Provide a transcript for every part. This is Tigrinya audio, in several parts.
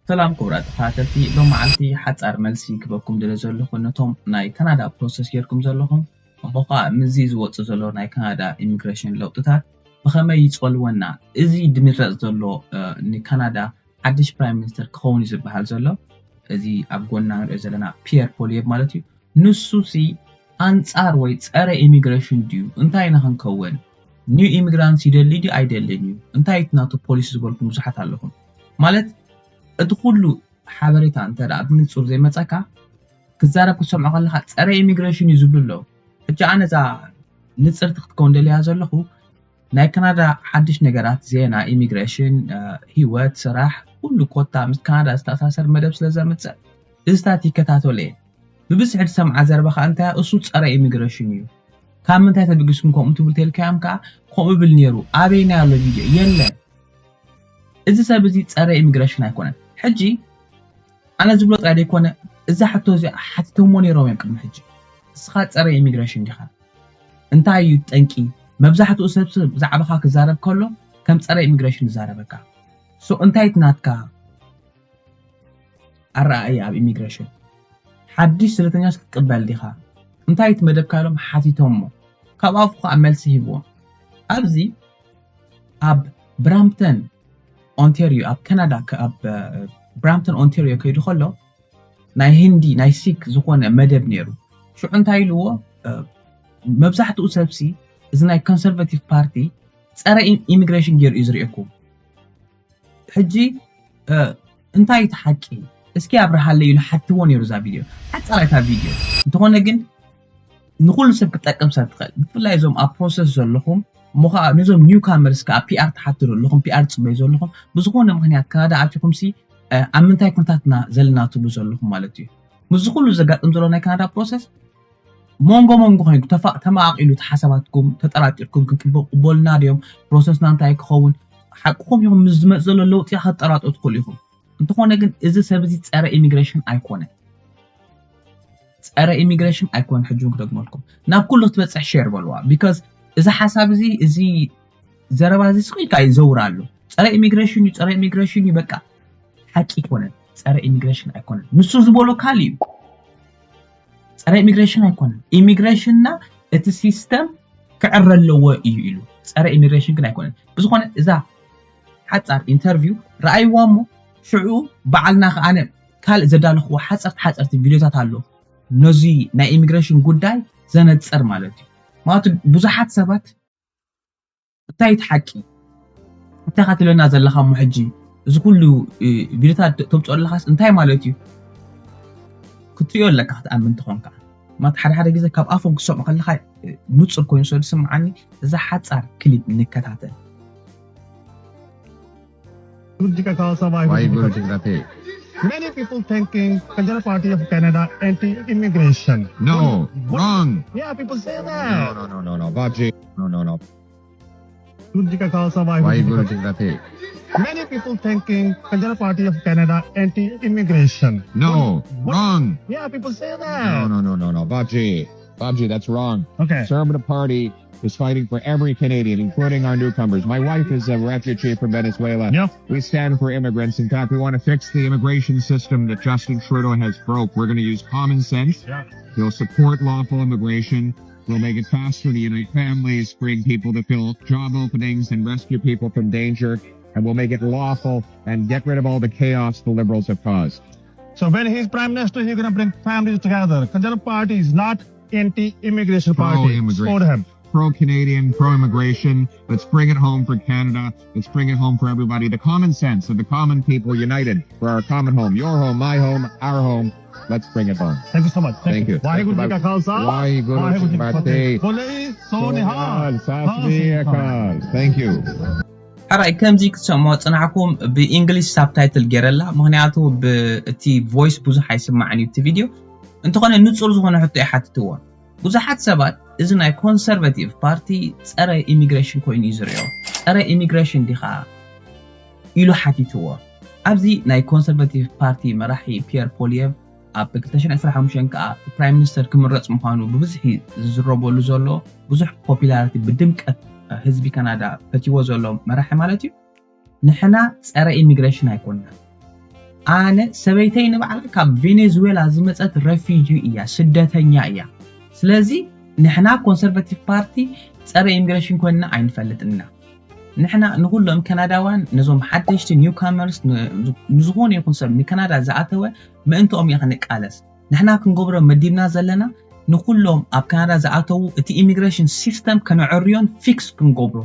ሰላም ክቡራት ተኸታተልቲ፣ ሎም መዓልቲ ሓጻር መልሲ ክበኩም ድለ ዘለኹ ነቶም ናይ ካናዳ ፕሮሰስ ጌርኩም ዘለኹም፣ እሞ ኸዓ ምስዚ ዝወጽእ ዘሎ ናይ ካናዳ ኢሚግሬሽን ለውጥታት ብኸመይ ይጸልወና? እዚ ድምረጽ ዘሎ ንካናዳ ሓድሽ ፕራይም ሚኒስተር ክኸውን እዩ ዝበሃል ዘሎ። እዚ ኣብ ጎና ንሪኦ ዘለና ፒየር ፖሊየቭ ማለት እዩ። ንሱ ሲ ኣንጻር ወይ ጸረ ኢሚግሬሽን ድዩ? እንታይ ኢና ክንከውን? ኒው ኢሚግራንትስ ይደሊ ድዩ ኣይደልን እዩ? እንታይ እቲ ናቱ ፖሊሲ ዝበልኩም ብዙሓት ኣለኹም። ማለት እቲ ኩሉ ሓበሬታ እንተ ደኣ ብንጹር ዘይመጸካ ክዛረብ ክትሰምዖ ከለኻ ጸረ ኢሚግሬሽን እዩ ዝብሉ ኣለዉ። ሕጂ ኣነ እዛ ንጽርቲ ክትከውን ደልያ ዘለኹ ናይ ካናዳ ሓድሽ ነገራት፣ ዜና፣ ኢሚግሬሽን፣ ህይወት፣ ስራሕ፣ ኩሉ ኮታ ምስ ካናዳ ዝተኣሳሰር መደብ ስለ ዘምጽእ እዝታት ይከታተሎ እየ። ብብዝሒ ዝሰምዓ ዘረባ ከኣ እንታይ እሱ ጸረ ኢሚግሬሽን እዩ። ካብ ምንታይ ተበጊስኩም ከምኡ ትብል ተልካዮም ከኣ ከምኡ ብል ነይሩ። ኣበይና ኣሎ ቪድዮ? የለን። እዚ ሰብ እዚ ጸረ ኢሚግሬሽን ኣይኮነን። ሕጂ ኣነ ዝብሎ ጥራይ ዘይኮነ እዛ ሕቶ እዚኣ ሓቲቶሞ ነይሮም እዮም ቅድሚ ሕጂ። እስኻ ጸረ ኢሚግሬሽን ዲኻ? እንታይ እዩ ጠንቂ? መብዛሕትኡ ሰብ ሰብ ብዛዕባኻ ክዛረብ ከሎ ከም ጸረ ኢሚግሬሽን ይዛረበካ። ሶ እንታይ እቲ ናትካ ኣረኣእያ ኣብ ኢሚግሬሽን? ሓድሽ ስደተኛስ ክትቅበል ዲኻ? እንታይ እቲ መደብካ ኢሎም ሓቲቶሞ። ካብ ኣፉ ከኣ መልሲ ሂብዎም። ኣብዚ ኣብ ብራምፕተን ኦንቴርዮ ኣብ ካናዳ ኣብ ብራምፕተን ኦንቴርዮ ከይዱ ከሎ ናይ ህንዲ ናይ ሲክ ዝኾነ መደብ ነይሩ። ሽዑ እንታይ ኢልዎ? መብዛሕትኡ ሰብሲ እዚ ናይ ኮንሰርቫቲቭ ፓርቲ ጸረ ኢሚግሬሽን ገይሩ እዩ ዝርእየኩም። ሕጂ እንታይ እቲ ሓቂ? እስኪ ኣብርሃለይ ኢሉ ሓትዎ ነይሩ እዛ ቪድዮ። ሓጻር እታ ቪድዮ። እንተኾነ ግን ንኹሉ ሰብ ክጠቅም ሰብ ትኽእል። ብፍላይ እዞም ኣብ ፕሮሰስ ዘለኹም፣ እሞ ኸዓ ነዞም ኒው ካመርስ ከኣ ፒኣር ትሓቱ ዘለኹም፣ ፒኣር ትጽበዩ ዘለኹም፣ ብዝኾነ ምኽንያት ካናዳ ኣቲኹም ሲ ኣብ ምንታይ ኩነታትና ዘለና ትብሉ ዘለኹም ማለት እዩ። ምስዚ ኩሉ ዘጋጥም ዘሎ ናይ ካናዳ ፕሮሰስ መንጎ መንጎ ኮይንኩም ተፋ- ተመቓቒሉ እቲ ሓሳባትኩም ተጠራጢርኩም ክንቅበ- ቅበሉና ድዮም? ፕሮሰስና እንታይ ክኸውን? ሓቅኹም ኢኹም። ምስ ዝመጽእ ዘሎ ለውጢ ክትጠራጠሩ ትኽእሉ ኢኹም። እንተኾነ ግን እዚ ሰብ እዚ ጸረ ኢሚግሬሽን ኣይኮነን። ጸረ ኢሚግሬሽን ኣይኮነን። ሕጂ እውን ክደግመልኩም ናብ ኩሉ ክትበጽሕ ሼር በልዋ። ቢካዝ እዚ ሓሳብ እዚ እዚ ዘረባ እዚ ስቕ ኢልካ ይዘውር ኣሎ። ጸረ ኢሚግሬሽን እዩ፣ ጸረ ኢሚግሬሽን እዩ። በቃ ሓቂ ኣይኮነን። ጸረ ኢሚግሬሽን ኣይኮነን። ንሱ ዝበሎ ካልእ እዩ። ጸረ ኢሚግሬሽን ኣይኮነን። ኢሚግሬሽንና እቲ ሲስተም ክዕረ ኣለዎ እዩ ኢሉ። ጸረ ኢሚግሬሽን ግን ኣይኮነን። ብዝኾነ እዛ ሓጻር ኢንተርቪው ረኣይዋ እሞ ሽዑ በዓልና ከኣነ ካልእ ዘዳለኽዎ ሓጸርቲ ሓጸርቲ ቪድዮታት ኣሎ። ነዚ ናይ ኢሚግሬሽን ጉዳይ ዘነጽር ማለት እዩ። ማለቱ ብዙሓት ሰባት እንታይ እቲ ሓቂ? እንታይ ኢኻ ትብለና ዘለኻ እሞ ሕጂ? እዚ ኩሉ ቪድዮታት ተምፅኦ ኣለኻስ እንታይ ማለት እዩ? ክትሪኦ ኣለካ ክትኣምን እንተኾንካ። ማለት ሓደ ሓደ ግዜ ካብ ኣፎም ክሰምዖ ከለኻ ንፁር ኮይኑ ስለ ዝስምዓኒ እዛ ሓፃር ክሊፕ ንከታተል። Gurjika Khalsa Waheguru Ji Ki Fateh. Many people thinking Conservative Party of Canada anti-immigration. No, wrong. Yeah, people say that. No, no, no, no, no. Baji. No, no, no. Gurjika Khalsa Waheguru Ji Ki Fateh. Many people thinking Conservative Party of Canada anti-immigration. No, wrong. Yeah, people say that. No, no, no, no, no. Baji. Baji, that's wrong. Okay. Conservative Party is fighting for every Canadian, including our newcomers. My wife is a refugee from Venezuela. Yep. We stand for immigrants. In fact, we want to fix the immigration system that Justin Trudeau has broke. We're going to use common sense. Yeah. We'll support lawful immigration. We'll make it faster to unite families, bring people to fill job openings, and rescue people from danger. And we'll make it lawful and get rid of all the chaos the Liberals have caused. So when he's Prime Minister, he's going to bring families together. Conservative Party is not anti-immigration party. Pro-immigration. Support him. Pro-Canadian, pro-immigration. Let's bring it home for Canada. Let's bring it home for everybody. The common sense of the common people united for our common home. Your home, my home, our home. Let's bring it home. Thank you so much. Thank you. Waheguru Ji Ka Khalsa. Waheguru Ji Ki Fateh. Bole Soh Nihal. Sat Sri Akal. Thank you. ሕራይ ከምዚ ክትሰምዖ ጽናሕኩም ብእንግሊሽ ሳብታይትል ገይረላ፣ ምኽንያቱ ብእቲ ቮይስ ብዙሕ ኣይስማዕን እዩ እቲ ቪድዮ። እንተኾነ ንጹር ዝኾነ ሕቶ ይሓትትዎ። ብዙሓት ሰባት እዚ ናይ ኮንሰርቫቲቭ ፓርቲ ጸረ ኢሚግሬሽን ኮይኑ እዩ ዝርእዮ። ጸረ ኢሚግሬሽን ዲኻ ኢሉ ሓቲትዎ። ኣብዚ ናይ ኮንሰርቫቲቭ ፓርቲ መራሒ ፒየር ፖሊየቭ ኣብ ክልተ ሽሕን ዕስራን ሓሙሽተን ከኣ ፕራይም ሚኒስተር ክምረጽ ምዃኑ ብብዝሒ ዝዝረበሉ ዘሎ ብዙሕ ፖፒላሪቲ ብድምቀት ህዝቢ ካናዳ ፈትይዎ ዘሎ መራሒ ማለት እዩ። ንሕና ጸረ ኢሚግሬሽን ኣይኮንና። ኣነ ሰበይተይ ንባዕላ ካብ ቬኔዙዌላ ዝመጸት ረፊጂ እያ፣ ስደተኛ እያ። ስለዚ ንሕና ኮንሰርቫቲቭ ፓርቲ ጸረ ኢሚግሬሽን ኮይንና ኣይንፈልጥን ኢና። ንሕና ንኹሎም ካናዳውያን፣ ነዞም ሓደሽቲ ኒውካመርስ፣ ንዝኾነ ይኹን ሰብ ንካናዳ ዝኣተወ ምእንትኦም እያ ክንቃለስ። ንሕና ክንገብሮ መዲብና ዘለና ንኹሎም ኣብ ካናዳ ዝኣተዉ እቲ ኢሚግሬሽን ሲስተም ከነዕርዮን ፊክስ ክንገብሮ፣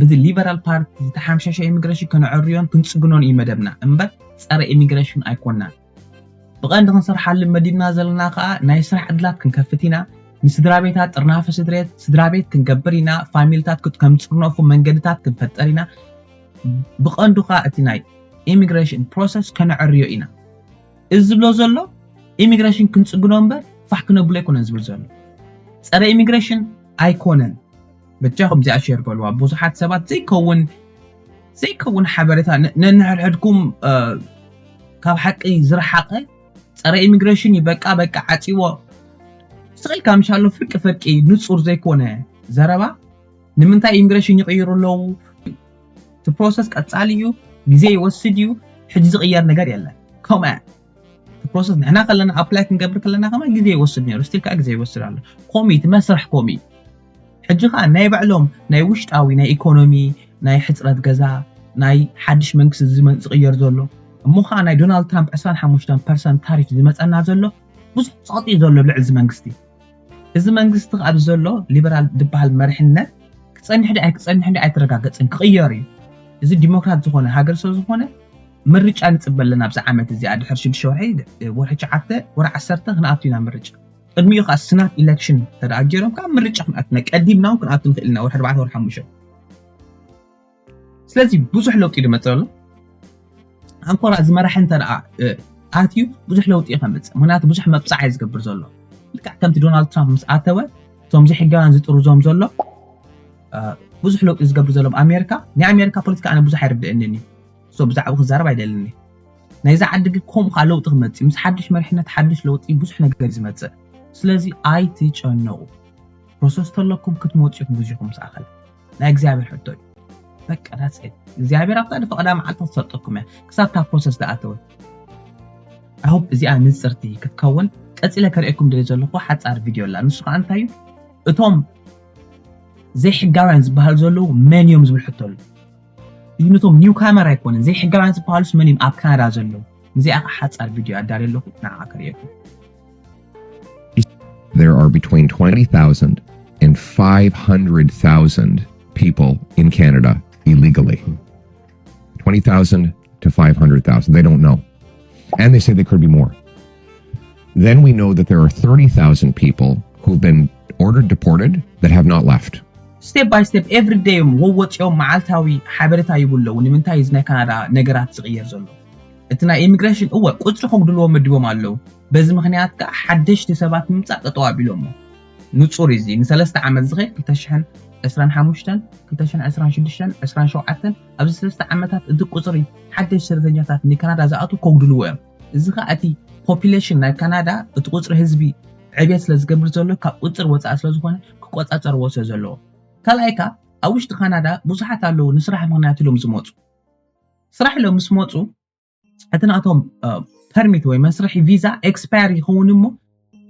ብዚ ሊበራል ፓርቲ ዝተሓምሸሸ ኢሚግሬሽን ከነዕርዮን ክንጽግኖን እዩ መደብና እምበር ጸረ ኢሚግሬሽን ኣይኮናን። ብቐንዲ ክንሰርሓሉ መዲብና ዘለና ከኣ ናይ ስራሕ ዕድላት ክንከፍት ኢና። ንስድራ ቤታት ጥርናፈ ስድሬት ስድራ ቤት ክንገብር ኢና። ፋሚልታት ክት- ከም ዝጥርነፉ መንገድታት ክንፈጥር ኢና። ብቐንዱ ከኣ እቲ ናይ ኢሚግሬሽን ፕሮሰስ ከነዕርዮ ኢና። እዚ ዝብሎ ዘሎ ኢሚግሬሽን ክንጽግኖ እምበር ፋሕ ክነብሎ ኣይኮነን ዝብል ዘሎ። ጸረ ኢሚግሬሽን ኣይኮነን። በጃኹም እዚኣ ሼር በልዋ። ብዙሓት ሰባት ዘይከውን ዘይከውን ሓበሬታ ነ- ነንሕድሕድኩም እ፣ ካብ ሓቂ ዝረሓቐ ጸረ ኢሚግሬሽን እዩ። በቃ በቃ ዓጺዎ ስቕ ኢልካ ምሻሎ ፍርቂ ፍርቂ ንጹር ዘይኮነ ዘረባ። ንምንታይ ኢሚግሬሽን ይቕይሩ ኣለዉ? እቲ ፕሮሰስ ቀጻሊ እዩ፣ ግዜ ይወስድ እዩ። ሕጂ ዝቕየር ነገር የለን። ከምኡ እቲ ፕሮሰስ ንሕና ከለና ኣፕላይ ክንገብር ከለና ከማ ግዜ ይወስድ ነይሩ፣ ስቲል ከዓ ግዜ ይወስድ ኣሎ። ከምኡ እቲ መስርሕ ከምኡ እዩ። ሕጂ ከዓ ናይ ባዕሎም ናይ ውሽጣዊ ናይ ኢኮኖሚ ናይ ሕፅረት ገዛ ናይ ሓድሽ መንግስቲ ዝመ- ዝቕየር ዘሎ እሞ ከዓ ናይ ዶናልድ ትራምፕ ዕስራን ሓሙሽተን ፐርሰንት ታሪፍ ዝመፀና ዘሎ ብዙሕ ፀቕጢ እዩ ዘሎ ኣብ ልዕሊ እዚ መንግስቲ። እዚ መንግስቲ ኣብዚ ዘሎ ሊበራል ዝበሃል መሪሕነት ክፀንሕ ዶ ኣይክፀንሕ ዶ ኣይተረጋገፅን፣ ክቕየር እዩ። እዚ ዲሞክራት ዝኾነ ሃገር ስለ ዝኾነ ምርጫ ንፅበ ኣለና ኣብዚ ዓመት እዚኣ ድሕሪ ሽዱሽተ ወርሒ፣ ወርሒ ትሽዓተ ወርሒ ዓሰርተ ክንኣቱ ኢና ምርጫ። ቅድሚኡ ከዓ ስናፕ ኢሌክሽን ተደኣ ገይሮም ከዓ ምርጫ ክንኣቱ ኢና። ቀዲምና እውን ክንኣቱ ንኽእል ኢና ወርሒ ኣርባዕተ ወርሒ ሓሙሽተ። ስለዚ ብዙሕ ለውጢ ዝመፅእ ኣሎ። ኣንኮራ ዝመራሒ እንተ ደኣ ኣትዩ ብዙሕ ለውጢ እዩ ከምፅእ። ምክንያቱ ብዙሕ መብፃዕ እዩ ዝገብር ዘሎ። ልክዕ ከምቲ ዶናልድ ትራምፕ ምስ ኣተወ እቶም ዘይሕጋውያን ዝጥርዞም ዘሎ ብዙሕ ለውጢ ዝገብር ዘሎ ኣብ ኣሜሪካ። ናይ ኣሜሪካ ፖለቲካ ኣነ ብዙሕ ኣይርድእንን እዩ። ብዛዕባ ክዛረብ ኣይደልን። ናይዛ ዓዲ ግን ከምኡ ከዓ ለውጢ ክመፅእ ምስ ሓድሽ መሪሕነት ሓድሽ ለውጢ ብዙሕ ነገር እዩ ዝመፅእ። ስለዚ ኣይትጨነቁ። ፕሮሰስ ተለኩም ክትመፁ ኢኹም ግዜኹም ምስ ኣኸለ ናይ እግዚኣብሔር ሕቶ እዩ። በቃ ዳትስ እግዚኣብሔር ኣብታ ዝፈቐዳ መዓልቲ ክትሰልጠኩም እያ። ክሳብ እታ ፕሮሰስ ዝኣተወ ኣሁብ እዚኣ ንፅርቲ ክትከውን ቀፂለ ከርእየኩም ደሊ ዘለኹ ሓፃር ቪድዮ ኣላ። ንሱ ከዓ እንታይ እዩ? እቶም ዘይሕጋውያን ዝበሃሉ ዘለዉ መን እዮም ዝብል ሕቶ ኣሎ። እዩ ነቶም ኒውካመር ኣይኮነን ዘይሕጋውያን ዝበሃሉስ መን እዮም ኣብ ካናዳ ዘለዉ? ንዚኣ ከዓ ሓፃር ቪድዮ ኣዳልየ ኣለኹ ንዓ ከርእየኩም። There are between twenty thousand and five hundred thousand people in Canada illegally. Twenty thousand to five hundred thousand. They don't know. And they say there could be more. Then we know that there are thirty thousand people who've been ordered deported that have not left. Step by step every day እዮም ወወፂኦም መዓልታዊ ሓበሬታ ይብለዉ። ንምንታይ እዚ ናይ ካናዳ ነገራት ዝቕየር ዘሎ? እቲ ናይ ኢሚግሬሽን እወ ቁፅሪ ከጉድልዎ መዲቦም ኣለዉ። በዚ ምክንያት ከዓ ሓደሽቲ ሰባት ምምፃእ ጠጠው ኣቢሎሞ። ንፁር እዚ ንሰለስተ ዓመት ዝኸይድ ክልተ ሽሕን ዕስራን ሓሙሽተን፣ ክልተ ሽሕን ዕስራን ሽዱሽተን፣ ዕስራን ሸውዓተን ኣብዚ ሰለስተ ዓመታት እቲ ቁፅሪ ሓደሽቲ ስደተኛታት ንካናዳ ዝኣትዉ ከጉድልዎ እዮም። እዚ ከዓ እቲ ፖፒሌሽን ናይ ካናዳ እቲ ቁፅሪ ህዝቢ ዕብየት ስለ ዝገብር ዘሎ ካብ ቁፅር ወፃኢ ስለ ዝኾነ ክቆፃፀርዎ ስለ ዘለዎ። ካልኣይ ከዓ ኣብ ውሽጢ ካናዳ ብዙሓት ኣለዉ ንስራሕ ምክንያት ኢሎም ዝመፁ። ስራሕ ኢሎም ምስ መፁ እቲ ናቶም ፐርሚት ወይ መስርሒ ቪዛ ኤክስፓየር ይኸውን እሞ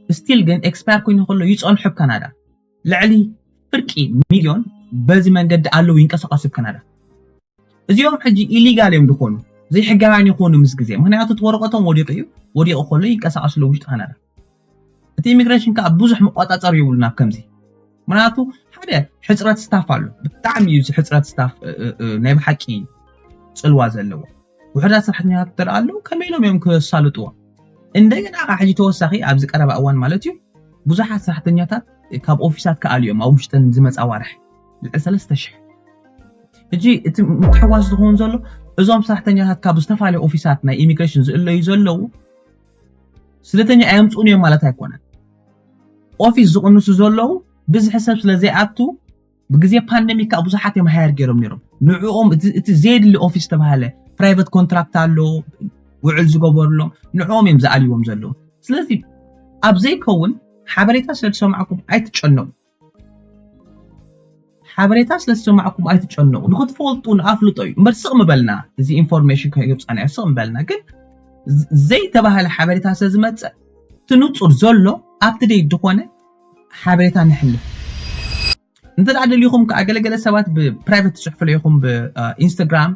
ስቲል ግን ኤክስፓየር ኮይኑ ከሎ ይፀንሑ ኣብ ካናዳ። ልዕሊ ፍርቂ ሚልዮን በዚ መንገዲ ኣለዉ ይንቀሳቐሱ ኣብ ካናዳ። እዚኦም ሕጂ ኢሊጋል እዮም ዝኾኑ ዘይሕጋውያን ይኾኑ ምስ ግዜ። ምክንያቱ እቲ ወረቐቶም ወዲቑ እዩ። ወዲቑ ከሎ ይንቀሳቐሱ ኣለዉ ውሽጢ ካናዳ። እቲ ኢሚግሬሽን ከዓ ብዙሕ መቆፃፀሪ የብሉን ኣብ ከምዚ። ምክንያቱ ሓደ ሕፅረት ስታፍ ኣሎ። ብጣዕሚ እዩ እዚ ሕፅረት ስታፍ ናይ ብሓቂ ፅልዋ ዘለዎ። ውሕዳት ሰራሕተኛታት እንተ ኣለዉ ከመይ ኢሎም እዮም ክሳልጥዎም? እንደገና ከዓ ሕጂ ተወሳኺ ኣብዚ ቀረባ እዋን ማለት እዩ ብዙሓት ሰራሕተኛታት ካብ ኦፊሳት ክኣልዩ እዮም ኣብ ውሽጥን ዝመፃ ኣዋርሕ ልዕሊ ሰለስተ ሽሕ። ሕጂ እቲ ምትሕዋስ ዝኸውን ዘሎ እዞም ሰራሕተኛታት ካብ ዝተፈላለዩ ኦፊሳት ናይ ኢሚግሬሽን ዝእለዩ ዘለዉ ስደተኛ ኣየምፅኡን እዮም ማለት ኣይኮነን። ኦፊስ ዝቕንሱ ዘለዉ ብዝሒ ሰብ ስለ ዘይኣቱ ብግዜ ፓንደሚክ ከዓ ብዙሓት እዮም ሃየር ገይሮም ነይሮም። ንዕኦም እቲ ዘየድሊ ኦፊስ ዝተባሃለ ፕራይቨት ኮንትራክት ኣሎ ውዕል ዝገበሩሎም ንዕኦም እዮም ዝኣልይዎም ዘለዉ። ስለዚ ኣብ ዘይከውን ሓበሬታ ስለ ዝሰማዕኩም ኣይትጨነቁ። ሓበሬታ ስለ ዝሰማዕኩም ኣይትጨነቁ። ንክትፈልጡ ንኣፍልጦ እዩ እምበር ስቕ ምበልና እዚ ኢንፎርሜሽን ከይብፃና እዩ ስቕ ምበልና። ግን ዘይተባህለ ሓበሬታ ስለ ዝመፅእ እቲ ንፁር ዘሎ ኣብቲ ደይ ዝኾነ ሓበሬታ ንሕልፍ። እንተ ደኣ ደሊኹም ከዓ ገለገለ ሰባት ብፕራይቨት ትፅሕፉ ኢኹም ብኢንስታግራም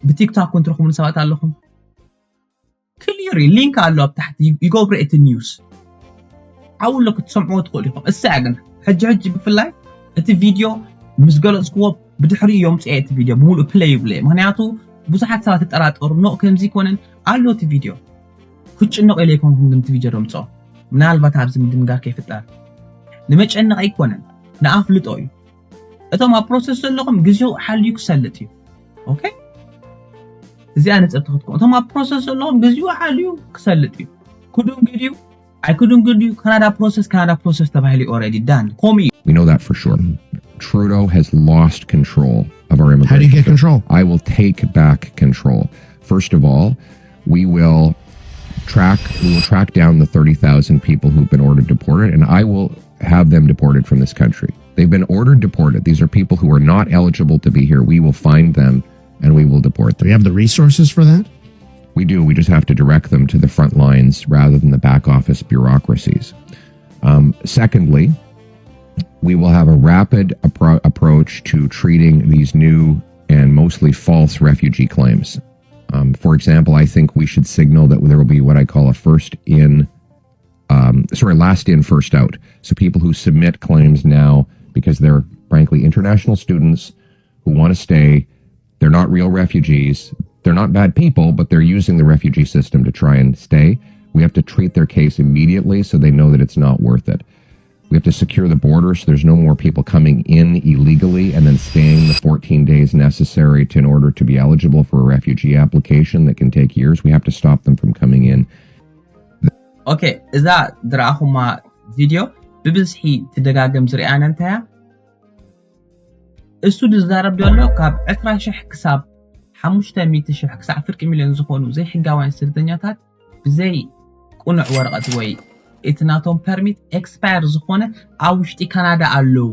ብቲክቶክ እውን ትረኽቡን ሰባት ኣለኹም። ክሊር ሊንክ ኣሎ ኣብ ታሕቲ ይገብሮ እቲ ኒውስ ዓው ኣሎ ክትሰምዕዎ ትኽእሉ ኢኹም። እሳ ግን ሕጂ ሕጂ ብፍላይ እቲ ቪድዮ ምስ ገለፅክዎ ብድሕሪ እዮም ፅአ እቲ ቪድዮ ብምሉእ ፕለይ ይብለ። ምክንያቱ ብዙሓት ሰባት ተጠራጠሩ ኖ ከምዚ ይኮነን ኣሎ እቲ ቪድዮ። ክጭነቁ ኢለ ይኮንኩም ግን እቲ ቪድዮ ደምፅኦ ምናልባት ኣብዚ ምድንጋር ከይፍጠር ንመጨነቂ ኣይኮነን ንኣፍልጦ እዩ። እቶም ኣብ ፕሮሰስ ዘለኹም ግዜኡ ሓልዩ ክሰልጥ እዩ። ኦኬ እዚኣ ነጥብ ትኽትኩም እቶም ኣብ ፕሮሰስ ዘለኹም ግዜኡ ሓልዩ ክሰልጥ እዩ። ክድንግድ እዩ ኣይክድንግድ እዩ ካናዳ ፕሮሰስ ካናዳ ፕሮሰስ ተባሂሉ already done ኮም እዩ። We know that for sure. Trudeau has lost control of our immigration. How do you get control? I will take back control. First of all, we will track we will track down the thirty thousand people who've been ordered deported, and I will have them deported from this country. They've been ordered deported. These are people who are not eligible to be here. We will find them and we will deport them. Do we have the resources for that? We do. We just have to direct them to the front lines rather than the back office bureaucracies. Um, secondly, we will have a rapid appro- approach to treating these new and mostly false refugee claims. Um, for example, I think we should signal that there will be what I call a first in, um, sorry, last in, first out. So people who submit claims now because they're frankly international students who want to stay, they're not real refugees. They're not bad people, but they're using the refugee system to try and stay. We have to treat their case immediately so they know that it's not worth it. We have to secure the border so there's no more people coming in illegally and then staying the fourteen days necessary to, in order to be eligible for a refugee application that can take years. We have to stop them from coming in. ኦኬ እዛ ዝረኣኹማ ቪድዮ ብብዝሒ ትደጋገም ዝሪኣነ እንታያ እሱ ዝዛረብ ዘሎ ካብ ዕስራ ሽሕ ክሳብ ሓሙሽተ ሚእቲ ሽሕ ክሳብ ፍርቂ ሚልዮን ዝኾኑ ዘይሕጋውያን ስደተኛታት ብዘይ ቁኑዕ ወረቐት ወይ እቲ ናቶም ፐርሚት ኤክስፓየር ዝኾነ ኣብ ውሽጢ ካናዳ ኣለዉ።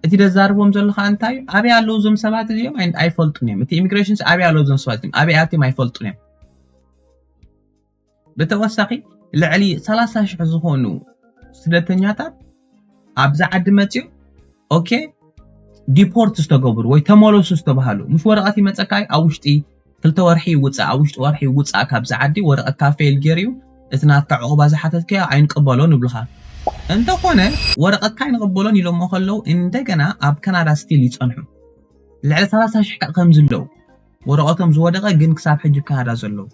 እቲ ደዛርቦም ዘሎ ከዓ እንታይ እዩ? ኣበይ ኣለዉ እዞም ሰባት እዚኦም? ኣይ- ኣይፈልጡን እዮም። እቲ ኢሚግሬሽንስ ኣበይ ኣለዉ እዞም ሰባት እዚኦም? ኣበይ ኣትዮም ኣይፈልጡን እዮም። ብተወሳኺ ልዕሊ ሰላሳ ሽሕ ዝኾኑ ስደተኛታት ኣብዚ ዓዲ መፅኡ ኦኬ ዲፖርት ዝተገብሩ ወይ ተመለሱ ዝተባሃሉ ምስ ወረቐት ይመፀካ እዩ። ኣብ ውሽጢ ክልተ ወርሒ ይውፃእ ኣብ ውሽጢ ወርሒ ይውፃእ ካብዚ ዓዲ ወረቐትካ ፌል ገይሩ እዩ። እቲ ናትካ ዕቑባ ዝሓተትካዮ ኣይንቅበሎን ይብሉኻ። እንተኾነ ወረቐትካ ኣይንቕበሎን ኢሎሞ ከለዉ እንደገና ኣብ ካናዳ ስቲል ይፀንሑ። ልዕሊ ሰላሳ ሽሕ ከዓ ከምዚ ኣለዉ ወረቐቶም ዝወደቐ ግን ክሳብ ሕጂ ኣብ ካናዳ ዘለዉ።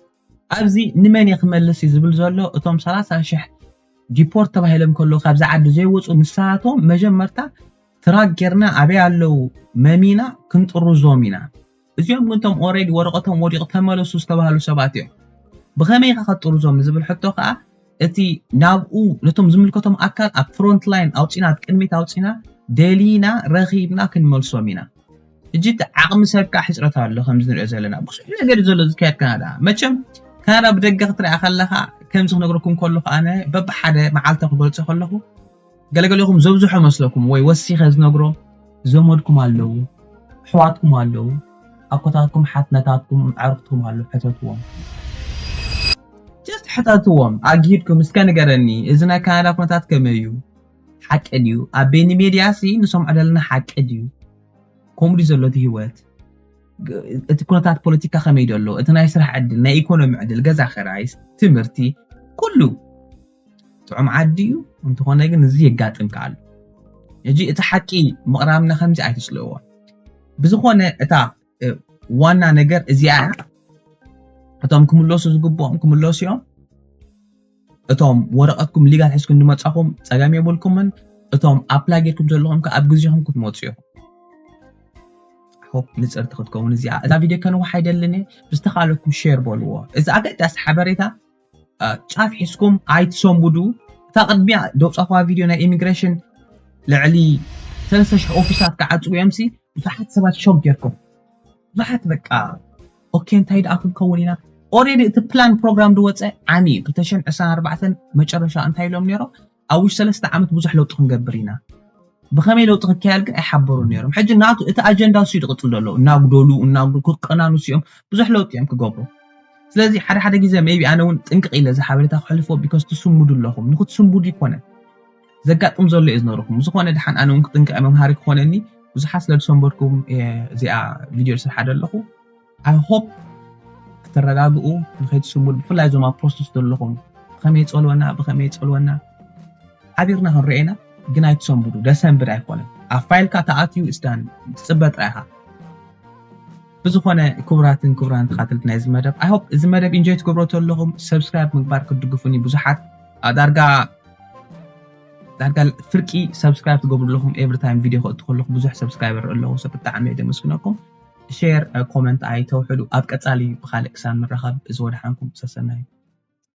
ኣብዚ ንመን እየ ክመልስ እዩ ዝብል ዘሎ እቶም ሰላሳ ሽሕ ዲፖርት ተባሂሎም ከለዉ ካብዚ ዓዲ ዘይወፁ ንሳቶም መጀመርታ ትራክ ጌርና ኣበይ ኣለዉ መሚና ክንጥርዞም ኢና። እዚኦም ግን እቶም ኦሬዲ ወረቐቶም ወዲቑ ተመለሱ ዝተባሃሉ ሰባት እዮም። ብኸመይ ኢኻ ከጥርዞም ንዝብል ሕቶ ከዓ እቲ ናብኡ ነቶም ዝምልከቶም ኣካል ኣብ ፍሮንት ላይን ኣውፂና ኣብ ቅድሚት ኣውፂና ደሊና ረኺብና ክንመልሶም ኢና። ሕጂ እቲ ዓቕሚ ሰብ ከዓ ሕፅረት ኣሎ ከምዚ ንሪኦ ዘለና ብዙሕ ነገር እዩ ዘሎ ዝካየድ ካናዳ መቸም ካናዳ ብደገ ክትሪኣ ከለካ ከምዚ ክነግረኩም ከለኩ ኣነ በብሓደ መዓልተ ክገልፆ ከለኩ ገለገለኹም ዘብዝሖ መስለኩም ወይ ወሲኸ ዝነግሮ ዘመድኩም ኣለዉ ኣሕዋትኩም ኣለዉ ኣኮታትኩም ሓትነታትኩም ኣዕርክትኩም ኣለዉ ሕተትዎም just ሕተትዎም ኣግሂድኩም እስከ ንገረኒ እዚ ናይ ካናዳ ኩነታት ከመይ እዩ ሓቂ ድዩ ኣብ ቤኒ ሜድያ ሲ ንሰምዖ ዘለና ሓቂ ድዩ ከምኡ ድዩ ዘሎ እቲ ህይወት እቲ ኩነታት ፖለቲካ ከመይ ዘሎ እቲ ናይ ስራሕ ዕድል ናይ ኢኮኖሚ ዕድል ገዛ ክራይ ትምህርቲ ኩሉ ጥዑም ዓዲ እዩ እንተኾነ ግን እዚ የጋጥም ከኣሉ ሕጂ እቲ ሓቂ ምቕራብና ከምዚ ኣይትፅልእዎ ብዝኾነ እታ ዋና ነገር እዚኣ እያ እቶም ክምለሱ ዝግብኦም ክምለሱ እዮም እቶም ወረቐትኩም ሊጋል ሒዝኩም ዝመጻኹም ጸገም የብልኩምን እቶም ኣፕላይ ጌርኩም ዘለኹም ከ ኣብ ግዜኹም ክትመጹ ኢኹም ሆፕ ንጽርቲ ክትከውን እዚኣ እዛ ቪድዮ ከንውሕ ኣይደልን ብዝተኻለኩም ሼር በልዎ እዚ ኣገዳሲ ሓበሬታ ጫፍ ሒዝኩም ኣይትሰንብዱ እታ ቅድሚያ ደውጻኹዋ ቪድዮ ናይ ኢሚግሬሽን ልዕሊ ሰለስተ ሽሕ ኦፊሳት ክዓጽው እዮም ሲ ብዙሓት ሰባት ሾክ ጌርኩም ብዙሓት በቃ ኦኬ እንታይ ደኣ ክንከውን ኢና ኦሬዲ እቲ ፕላን ፕሮግራም ዝወፀ ዓሚ እዩ ክልተ ሽሕን ዕስራን ኣርባዕተን መጨረሻ እንታይ ኢሎም ነይሮም ኣብ ውሽጢ ሰለስተ ዓመት ብዙሕ ለውጢ ክንገብር ኢና ብኸመይ ለውጢ ክካየል ግን ኣይሓበሩን ነይሮም ሕጂ ናቱ እቲ ኣጀንዳ ንሱ እዩ ዝቕፅል ዘሎ እናጉደሉ እናጉ ክቀናንሱ እዮም ብዙሕ ለውጢ እዮም ክገብሩ ስለዚ ሓደ ሓደ ግዜ maybe ኣነ እውን ጥንቅቕ ኢለ እዚ ሓበሬታ ክሕልፎ because ትስንብዱ ኣለኹም። ንክትስንብዱ ይኮነ ዘጋጥም ዘሎ እዩ ዝነግረኩም። ዝኾነ ድሓን ኣነ እውን ክጥንቀቐ መምሃሪ ክኾነኒ ብዙሓት ስለ ዝሰንበድኩም እየ እዚኣ ቪድዮ ዝስርሓ ዘለኹ። I hope ክትረጋግኡ ንኸይትስንብዱ፣ ብፍላይ እዞም ኣብ ፕሮሰስ ዘለኹም ብኸመይ ጸልወና ብኸመይ ጸልወና ሓቢርና ክንርኤና ግን ኣይትሰንብዱ። ደሰንብድ ኣይኮነን ኣብ ፋይልካ ተኣትዩ እስዳን ትጽበ ጥራይ ኢኻ። ብዝኾነ ክቡራትን ክቡራን ተኻተልቲ ናይዚ መደብ I hope እዚ መደብ ኢንጆይ ትገብሮ ተለኹም ሰብስክራይብ ምግባር ክትድግፉኒ ብዙሓት ዳርጋ ዳርጋ ፍርቂ ሰብስክራይብ ትገብሩ ኣለኹም። Every time ቪድዮ ከእቱ ከለኹ ብዙሕ ሰብስክራይበር ኣለኹ ሰብ ብጣዕሚ እየ ዘመስግነኩም። ሼር ኮመንት ኣይተውሕዱ። ኣብ ቀጻሊ ብኻልእ ክሳብ ንራኸብ እዚ ወድሓንኩም ሰሰናዩ።